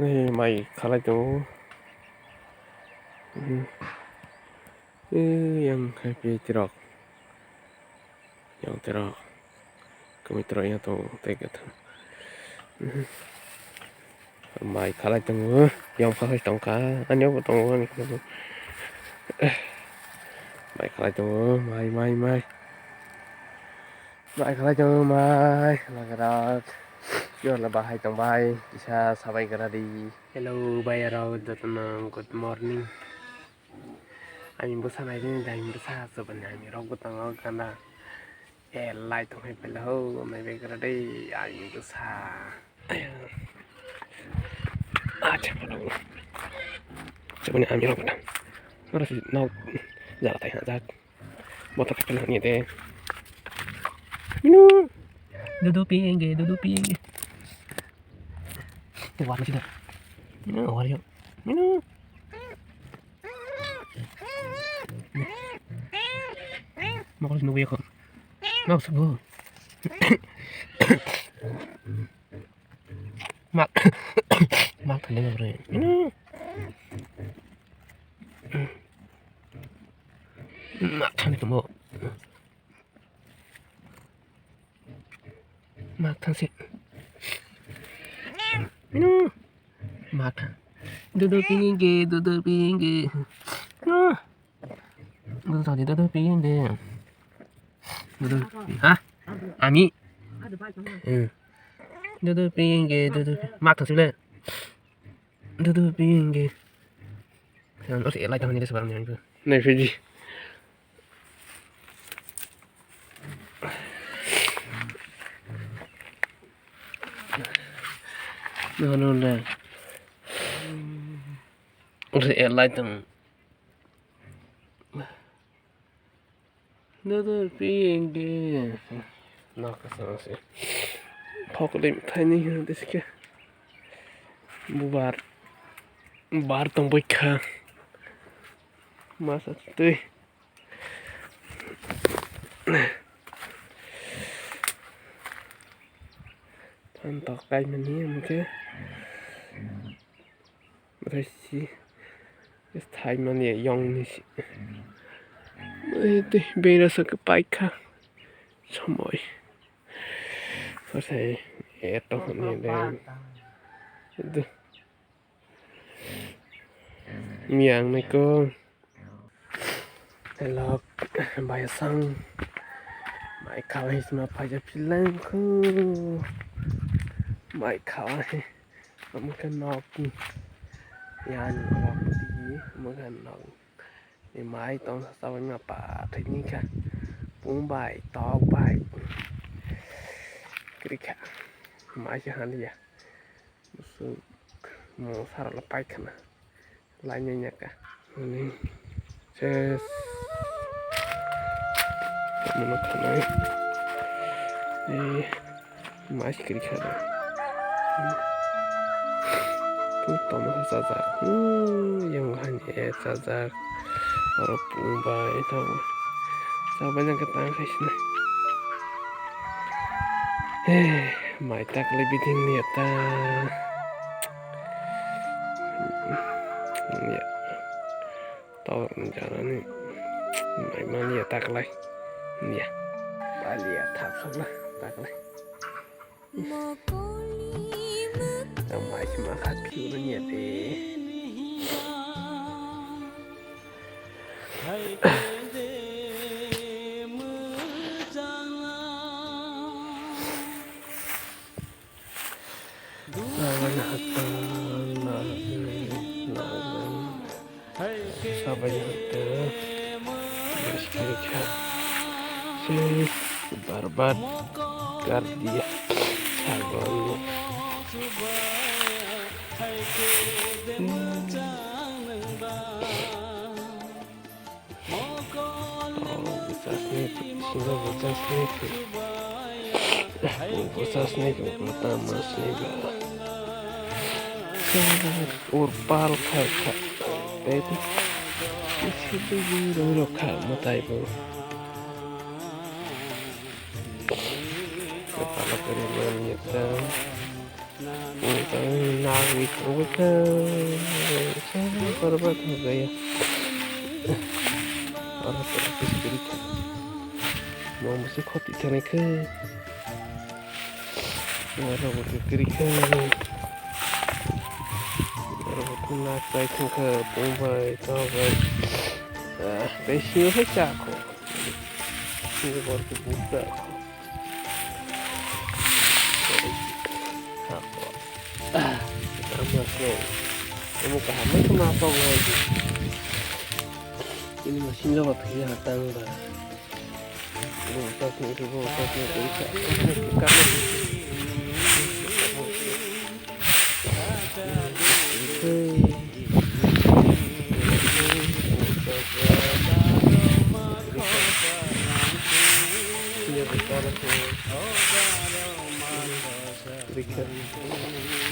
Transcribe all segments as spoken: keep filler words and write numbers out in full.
Mai khalai tongo. Yang hai phi tirok. Yang tirok. Kami tirok yang tongo tei khe. Mai khalai tongo. Yang khalai tongkha. Ani bo tongo ani khe. Mai khalai tongo. Mai, mai, mai. Mai khalai tongo, mai. Lagarak. Yorla bahai tong bai. Kisa sabai gara di. Hello, bai rok jotono good morning. Ami bwsa nai rini dai bwsa chwbani ami rok bwtang o gana. E lai tong hai pela ho nai bai kara dei ami bwsa. Acha pala. Chwbani ami rok bwtang. Ora si nok jala tai ha jak. Motor kepel ni de. Minu. Dudu piyenge, dudu piyenge. Te warna sida. Minu, wario. Minu. Makasih nunggu ya kok. Makasih bu. Mak. Mak thani bre. Mak thani tumo. Mak thang se. Minu. Mak thang. Dudu piyenge, dudu piyenge. Ah. Dudu tadi dudu piyenge. Dudu. Ha? Ami. Hmm. Dudu piyenge, dudu. Mak thang sile. Dudu piyenge. Yang harus elai tahu ni sebarang yang itu. Nai Fiji. Nono le. Harus elai tahu. Dudu piyenge. Nokha sana se. Phokli mthaini hwn diske. Bubar. Bar tong bai kha. Masa twi. Than tok kai mani mungke. Methai si. Thai mani yong ni si. Methai bera sa ke pai kha. Somoi. Methai eto ni de. Miang ni ko. Hello, bai sang. Mai khawa hisma phaja philai ko. Mai khawa he. Amukhe nok ni. Yan nok di, amukhe nok. Ni mai tong sa sabai ma pa thai ni kha. Pung bai, tok bai. Kri kha. Mai se han ya. Musuk. Mo sara la pai khana. Lainai nyaka. Ani ses. Mono khanai. Eh, mas kiri khana. Tu tomo sajak. Hmm, yang hani eh sajak. Oro pung bai tau. Sabai nang ketang khaisna. Eh, mai tak le biding ni ta. Ya. Tawrok ni jana ni mai mani ya taklai. Ya. Bali ya thap sakla taklai. Tang mai si ma khat phiu na ya de. Sabai hwnkhe bwskang kha se barbat kar diya sagon. Bwsasni, bwsasni, bwsasni, bwsasni, ur pal khai kha. Tei sibui roi rok kha mwtai bo. Pala kari man yata. Nagwi tongwi kha. Borok thangkaya. Oro tora khe kwrwi kha. Bo musi khoti thani khe. Oro bo kwrwi kha. Oro bo thung nak chai thung kha. Bung bai, tok bai. Ah, tei sini hai cha kho. Sini bor khe buk da kho. Tamo kaham ma khe ma kok nai di. Ini ma sinjo ba thwi ha tang ba. Bo ta thwi bo ta thwi ko sa.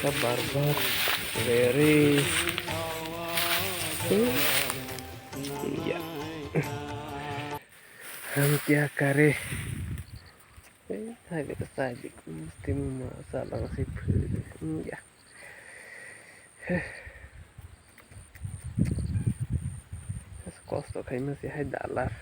Kabar bar, very. Ya. Ham kya kare? Eh, hai kita sadik, mesti mama salang si phu. Ya. Kosto khaima se hai dalar.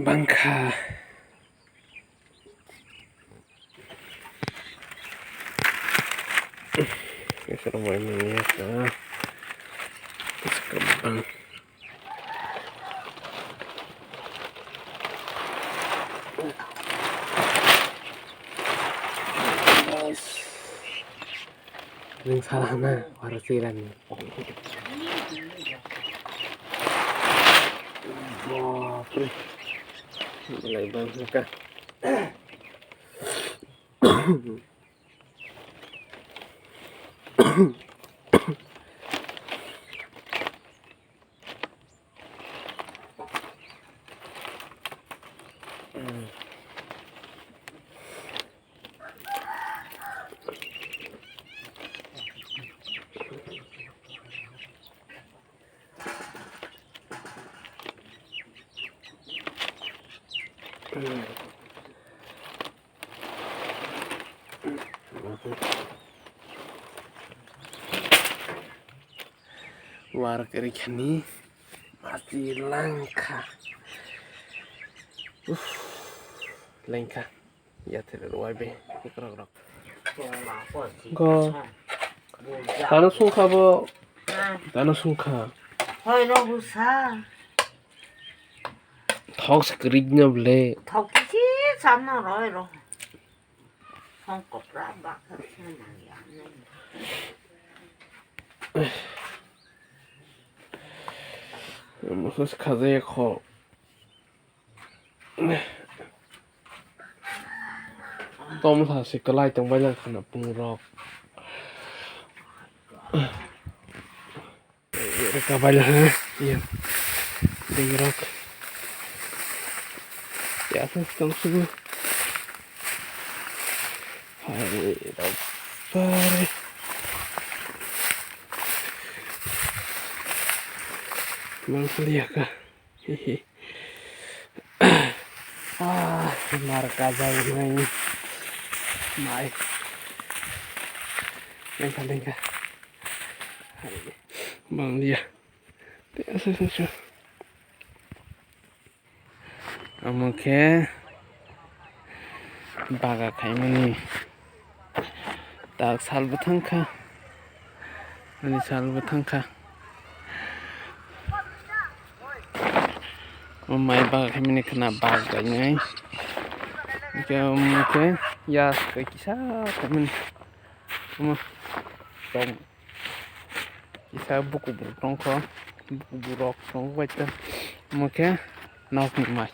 Bangkha. Ese lo voy a meter. Es que van. Ring salah na, wara siran. Bapre. Mulai bang ka. War kwrwi khani masi langkha. Uff, langkha. Yathele rwai be, ikrok rok. Go. Tano sungkha bo. Tano sungkha. Hoi ro busa. Thok se kwrwi no ble. Thok kisi samno roi ro. Song kopra bakha song ya. Mukhus khajaya kho. Tom sa se kwlai tong bai lang khana pung rok. Reka bai lang ha. Iya. Dei rok. Ya sa tong subu. Hai rok pare. Mang liya ka. Hehe. Mar kajak nai. Mai. Lengkha lengkha. Banglia. Te asa asa. Omo khe baga khaimani tak salbo thangkha, ani salbo thangkha. O mai baga khaimani khwna bag gainai. Hwnkhe omo khe yas kisa khaimani. Omo tong. Kisa bukubrok tongkho, bukubrok tongo bai ta. Omo khe nokni mai.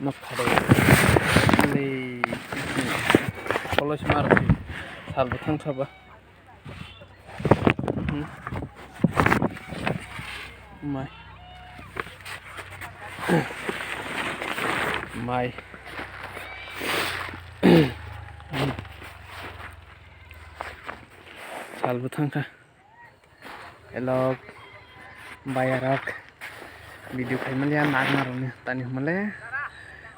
Nok phado. Kholosi marok salbo thangkha ba. Hmm. Mai. Mai. Salbo thangkha. Hello, bayarok. Video khaimaliya nagmarokni tani hwnmale.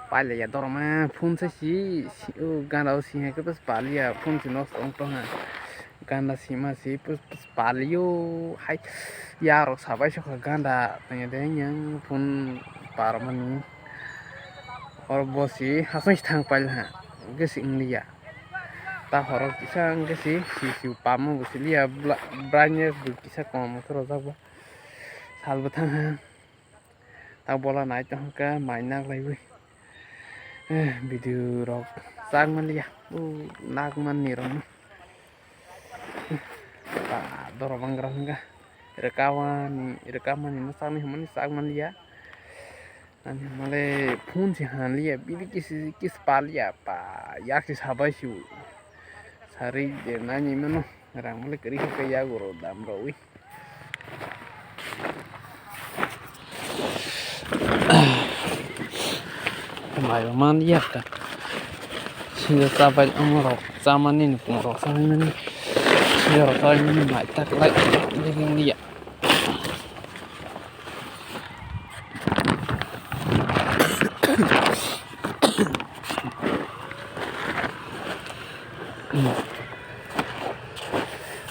Pailaiya doroma phone se si, si, o gana o si hai khe bas paliya phone se nosto wng tongha. Gana sima si pus pus paliyo hai yarok sabai sokha ganda tanya de yang phone parmani. Or bosi hasong si thang pailha. Gesi ingliya. Ta horok kisa wngkhe si, si, si pamo bo siliya, bla-, brightness bo kisa kom wngkhe rojak bo. Salbo thangha. Ta bola nai tongkha, mai nak laiwi. Eh, video rok chak manliya. O nak manni rok no. Ta dorok bangra wngkha. Rwkamani, rwkamani no chaknai hwnmani chak manliya. Ani male phone se hanliya, bini kisi kis paliya, pa yak se sabai su. Sari de nani mano, rang male kari hokka ya goro dam roi. Mai man yak ka. Sila sabai amorok, samani ni pung rok samani. Sila rok samani mai tak lai, living liya.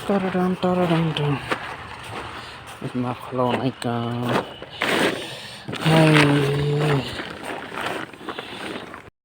Taradam, taradam, dam. Ma kholo nai ka. Hai,